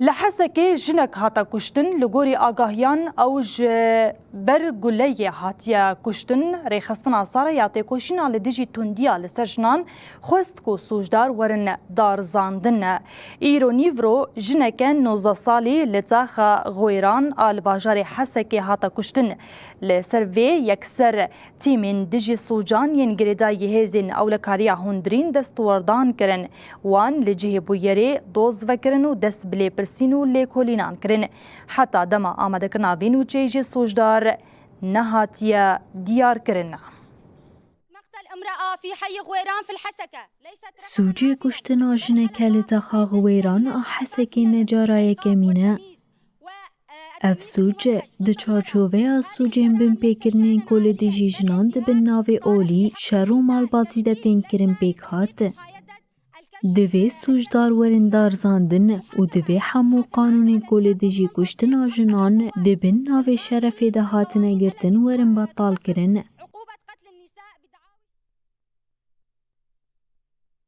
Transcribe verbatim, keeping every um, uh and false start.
Li Hesekê jinek hate kuştin, li gorî agahiyan ew ji ber guleyê hatiye kuştin. Rêxistina Sare ya têkoşîna li dijî tundiya li ser jinan xwest ku sûcdar werin darizandin. Îro nîvro jineke nozdeh salî li taxa Xwêran a li bajarê Hesekê hate kuştin. Li ser vê yekser tîmên dijî sûcan yên girêdayî hêzên ewlekariya hundirîn destwerdan kirin. Wan li cihê bûyerê doz vekirin û dest bi lêpirsîn û lêkolînan kirin. Heta dema amadekirina vî nûçeyê jî sûcdar nehatiye diyarkirin. مقتل امرأة في حي غويران في الحسكة ليست رفعا Sûcê عن kuştina jineke li taxa Xwêran a Hesekê ne cara yekemîn e. Ev sûc e di çarçoveya sûcên binpêkirinên ku li dijî jinan di bin navê olî, şer û malbatî de tên kirin pêk hat. Divê sûcdar werin darizandin û divê hemû qanûnên ku li dijî kuştina jinan di bin navê şerefê de hatine girtin werin betal kirin.